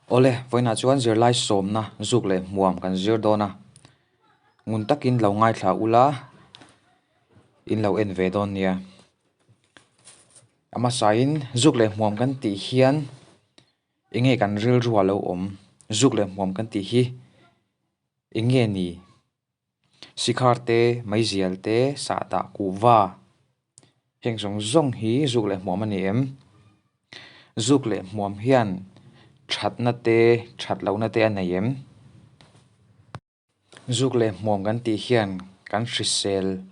Awle, vawiinah chuan zirlai sawmna zuk leh hmuam kan zir dawn a, ngun takin lo ngaithla ula in lo en ve dawn nia. A hmasain zuk leh hmuam kan tih hian eng nge kan rilru a lo awm? Zuk leh hmuam kan tih hi eng nge ni? Sikhar te, meizial te, sahdah kuhva heng zawng zawng hi zuk leh hmuam a ni em? Zuk leh hmuam hian thatna te, that lohna te a nei em? Zuk leh hmuam kan tih hian kan hrisel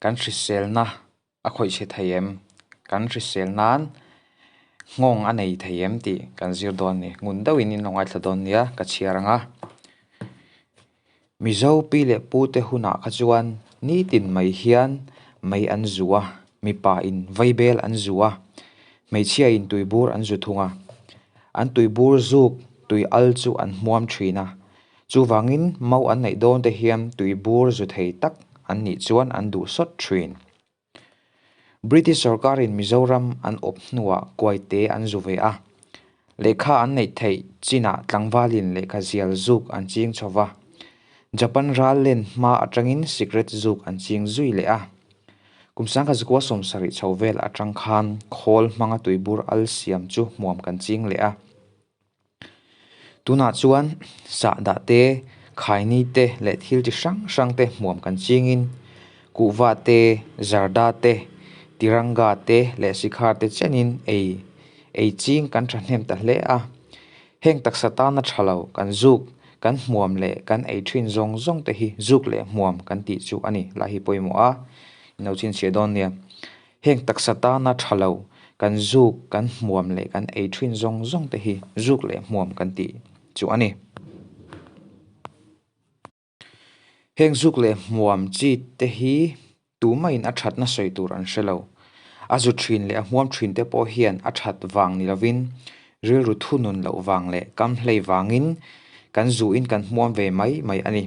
kan hriselna a khawih chhe thei em? Kan hrisel nan nghawng a nei thei em tih kan zir dawn a ni. Ngun deuhin in lo ngaithla dawn nia ka chhiar ang a. Mizo pi leh pu te hunah kha chuan nitin mai hian mei an zu a, mipa in vaibel an zu a, hmeichhia in tuibur an zu thung a. An tuibur zuk tui al chu an hmuam thin a, Chuvangin mau an neih dawn te hian tuibur zu thei tak an nih chuan an duh sawt thin. British sorkarin Mizoram an awp hnuah kuaite an zu ve a. Lehkha an neih theih chinah tlangvalin lehkha zial zuk an ching chho va. Japan ral len hma atangin sikret zuk an ching zui leh a. Kum sangkha zakua 70 chho vel atang khan khawl hmanga tuibur al siam chu hmuam kan ching leh a. Tunah chuan sahdah te, khaini te leh thil chi hrang hrang te hmuam kan chingin kuhva te, zarda te, tiranga te leh sikhar te chenin ei ei ching kan thahnem ta hle a. Heng taksa tana tha lo kan zuk, kan hmuam leh kan ei thin zawng zawng te hi zuk leh hmuam kan tih chu a ni lai hi pawimawh a, in lo chhinchhiah dawn nia. Heng taksa tana tha lo, kan zuk, kan hmuam leh kan ei thin zawng zawng te hi zuk leh hmuam kan tih chu a ni. Heng zuk leh hmuam chi te hi tumahin a thatna sawi tur an hre lo. A zu thin leh a hmuam thin te pawh hian a that vang ni lovin rilru thunun loh vang leh kam hlei vangin kan zuin kan hmuam ve mai mai a ni.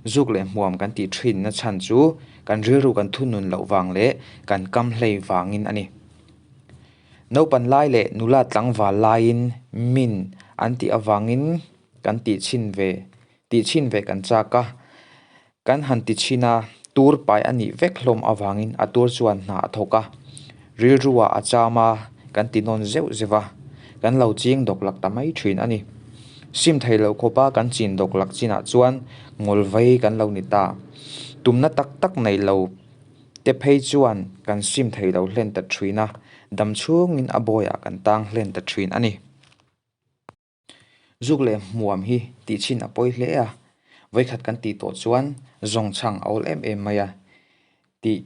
Zuk leh hmuam kan tih thinna chhan chu kan rilru kan thunun loh vang leh kan kam hlei vangin a ni. Naupan lai leh nula tlangval laiin min an tih avangin kan tih chhin ve tih chhin ve kan chak a. Kan han ti chhin a, tur pai a nih vek hlawm avangin a tur chuan hna a thawk a, rilruah a cham a, kan ti nawn zeuh zeuh a, kan lo ching dawk lak ta mai thin a ni. Sim thei loh khawpa kan chin dawk lak chinah chuan ngawl vei kan lo ni ta. Tumna tak tak nei lo te phei chuan kan sim thei lo hlen ta thin a, dam chhungin a bawiah kan tang hlen ta thin a ni. Zuk leh hmuam hi tih chhin a pawi hle a, vawikhat kan tih tawh chuan zawng chhang a awl em em mai a, tih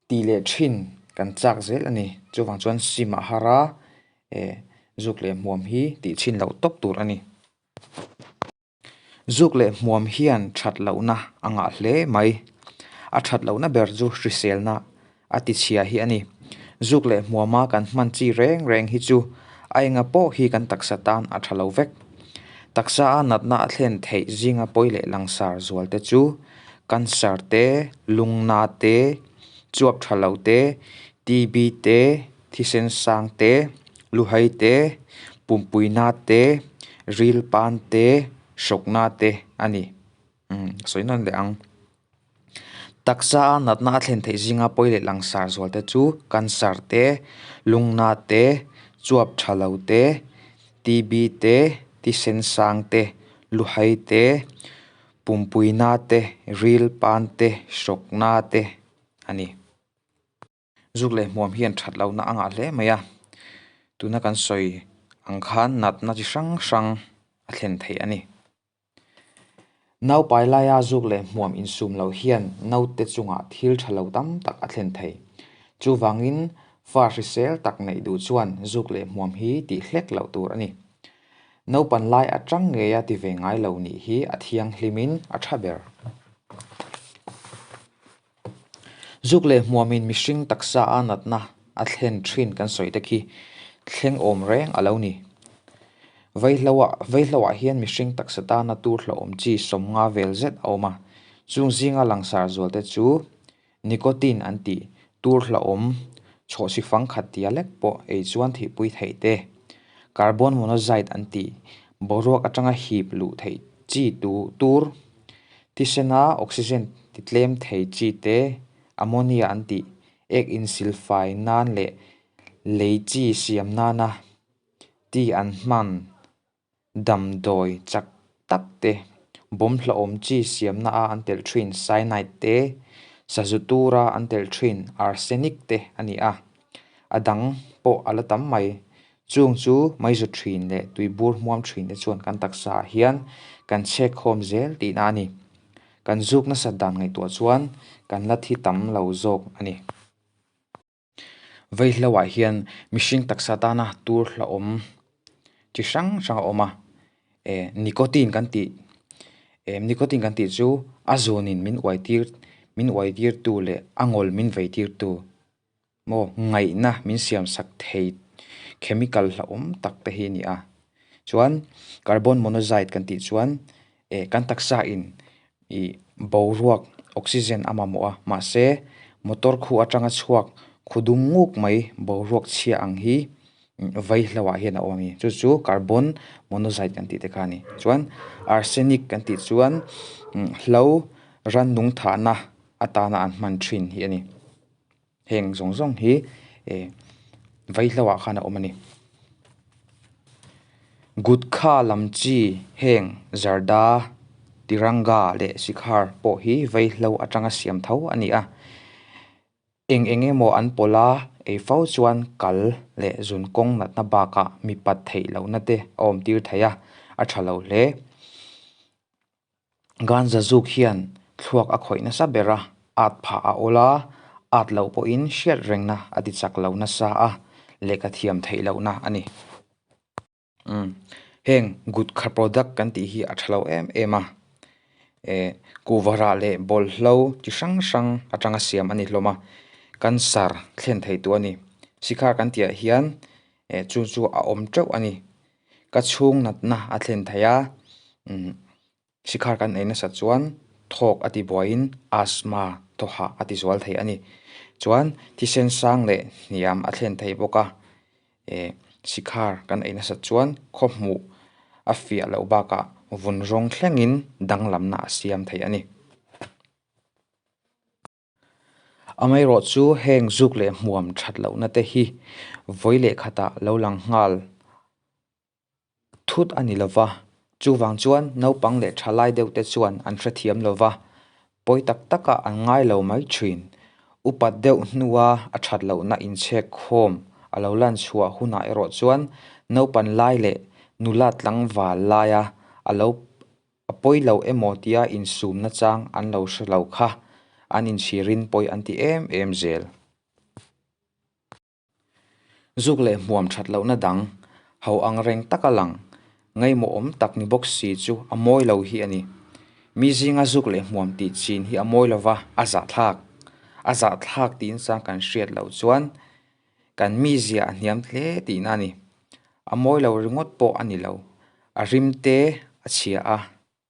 tih leh thin kan chak zel a ni. Chuvang chuan sim a har a, eh zuk leh hmuam hi tih chhin loh tawp tur a ni. Zuk leh hmuam hian that lohna a ngah hle mai. A that lohna ber chu hriselna a ti chhia hi a ni. Zuk leh hmuama kan hman chi reng reng hi chu a enga pawh hi kan taksa tan a tha lo vek. Taksa a natna a thlen theih zinga pawi leh langsar zual te chu cancer te, lungna te, chuap tha lo te, TB te, thisen sang te, luhai te, pumpuina te, ril pan te, hrawkna te a ni. Umm sawi nawn leh ang. Taksa a natna a thlen theih zinga pawi leh langsar zual te chu cancer te, lungna te, chuap tha lo te, TB te, thisen sang te, luhai te, pumpuina te, ril pan te, hrawkna te a ni. Zuk leh hmuam hian that lohna a ngah hle mai a, tuna kan sawi ang khan natna chi hrang hrang a thlen theih a ni. Naupai laia zuk leh hmuam insum loh hian naute chungah thil tha lo tam tak a thlen thei. Chuvangin fa hrisel tak neih duh chuan zuk leh hmuam hi tih hlek loh tur a ni. Naupan lai atang ngeia ti ve ngai lo nih hi a thianghlimin a tha ber. Zuk leh hmuamin mihring taksa a natna a thlen thin kan sawi te khi thleng awm reng a lo ni. Vaihloah vaihloah hian mihring taksa tana tur hlauhawm chi 50 vel zet a awm a, chung zinga langsar zual te chu nicotine an tih tur hlauhawm chhawhchhi fang khat tia lek pawh ei chuan thihpui theih te, carbon monoxide an tih. Boruak atanga hip luh theih chi tu tur, thisena oxygen ti tlem thei chi te, ammonia an tih, ek insilfai nan leh lei chi siam nana ti an hman damdawi chak tak te, bawm hlauhawm chi siamna a an telh thin cyanide te, sazu tura an telh thin arsenic te a ni a, a dang pawh a la tam mai. Chung chu meizu thin leh tuibur hmuam thin te chuan kan taksa ah hian kan chhek khawm zel tihna a ni. Kan zuk nasat dan ngaihtuah chuan kan la thi tam lo zawk a ni. Vaihlo ah hian mihring taksa tana tur hlauhawm chi hrang hrang a awm a, eh nicotine kan tih eh nicotine kan tih chu a zunin min uai tir min uai tir tu leh a ngawl min vei tir tu maw ngaihna min siam sak thei chemical hlauhawm tak te hi a ni a. Chuan carbon monoxide kan tih chuan eh kan taksa in ih boruak oxygen a mamawh a mahse motor khu atanga chhuak khu dum nguk mai boruak chhia ang hi vaihlo ah hian a awm a ni chu chu carbon monoxide kan tih te kha a ni chuan arsenic kan tih chuan hlo rannung thahna atana an hman thin hi a ni. Heng zawng zawng hi eh vaihlo ah khan a awm a ni. Gutkha lam chi heng zarda tiranga leh sikhar pawh hi vaihlo atanga siam tho a ni a. Eng eng emaw an pawlh a ei fo chuan kal leh zun kawng natna bakah mipat theih lohna te a awm tir thei a, a tha lo hle. Ganja zuk hian thluak a khawih nasa ber a, at phah a awl a, at loh pawhin hriat rengna a ti chak lo nasa a, lehkha thiam theih lohna a ni. Umm heng gutkha product kan tih hi a tha lo em em a, eh kuhva rah leh bawlhlo chi hrang hrang atanga siam a ni hlawm a, cancer thlen thei tu a ni. Sikhar kan tihah hian eh chu chu a awm teuh a ni. Ka chhung natna a thlen thei a, umm sikhar kan ei nasat chuan thawk a ti buaiin asthma thawhah a ti zual thei a ni. Chuan thisen sang leh hniam a thlen thei bawk a, eh sikhar kan ei nasat chuan khawhmuh a fiah loh bakah vun rawng thlengin danglamna a siam thei a ni. Amaherawh chu heng zuk leh hmuam that lohna te hi vawi leh khatah lo lang nghal thut a ni lova, chuvang chuan naupang leh thalai deuh te chuan an hrethiam lova, pawi tak takah an ngai lo mai thin. Upat deuh hnua a that lohna inchhek khawm a lo lan chhuah hunah erawh chuan naupan lai leh nula tlangval laia a lo A pawi lo emaw tia insumna chang an lo hre lo kha, an inchhirin pawi an ti em em zel. Zuk leh hmuam that lohna dang, ho ang reng taka lang, ngaimawhawm tak ni bawk si chu a mawi lo hi a ni. Mi zinga zuk leh hmuam tih chin hi a mawi lova, a zahthlak. A zahthlak tiin chang kan hriat loh chuan kan mizia a hniam hle tihna a ni. A mawi lo ringawt pawh a ni lo. A rim te a chhia a,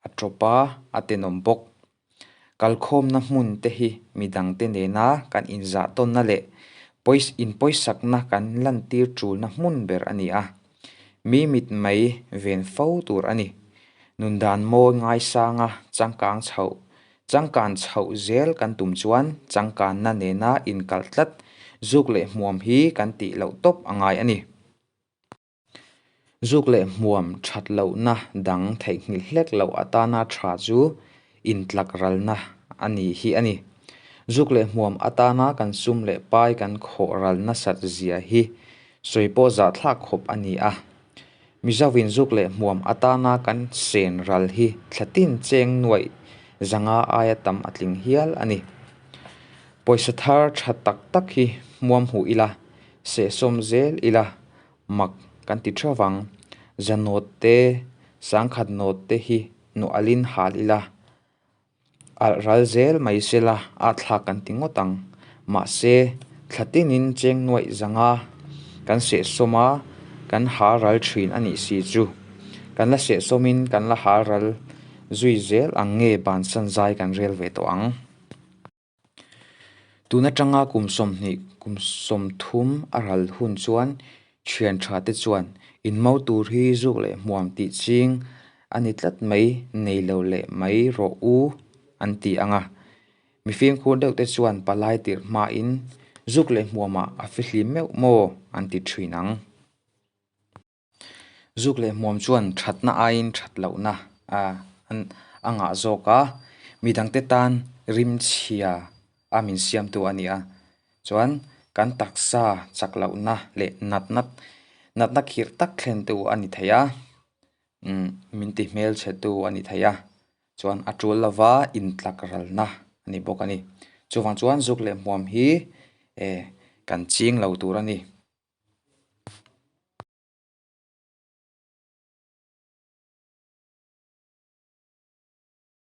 a tawp a, a tenawm bawk. Kalkhawmna hmun te hi midangte nena kan inzah tawnna leh inpawisakna kan lantir tulna hmun ber a ni a. Mi mit mai ven fo tur a ni. Nundan mawi ngaisanga changkang chhoh Changkan chhoh zel kan tum chuan changkanna nena inkalh tlat zuk leh hmuam hi kan tih loh tawp a ngai a ni. Zuk leh hmuam that lohna dang theihnghilh hlek loh atana tha chu intlak ralna a ni hi a ni. Zuk leh hmuam atana kan sum leh pai kan khawh ral nasat zia hi sawi pawh zahthlak khawp a ni a. Mizoin zuk leh hmuam atana kan sen ral hi thlatin cheng nuaih zanga aia tam a tling hial a ni. Pawisa thar tha tak tak hi hmuam huh ila, sehsawm zel ila mak kan ti theuh vang. Za nawt te, sangkhat nawt te hi nuahlin hal ila. Alh ral zel mai sela a thlak kan ti ngawt ang. Mahse, thla tinin cheng nuaih zanga kan sehsawm a, kan ha ral thin a nih si chu. Kan la sehsawmin kan la ha ral zui zel ang nge bansan zai kan rel ve tawh ang. Tun atanga kum 20, kum 30 a ral hun chuan thian tha te chuan Inmo tur hi zuk leh hmuam tih ching a ni tlat mai, nei lo leh mai rawh u an ti ang a. Mi fimkhur deuh te chuan palai tirh hmain zuk leh hmuamah a fihlim meuh maw an ti thin ang. Zuk leh hmuam chuan thatna aiin that lohna a ngah zawk a, midangte tan rimchhia a min siamtu a ni a. Chuan kan taksa chak lohna leh natna natna khirh tak thlentu a ni thei a, min ti hmelchhetu a ni thei a, chuan a tul lova intlak ralna a ni bawk a ni. Chuvang chuan zuk leh hmuam hi kan ching lo tur a ni.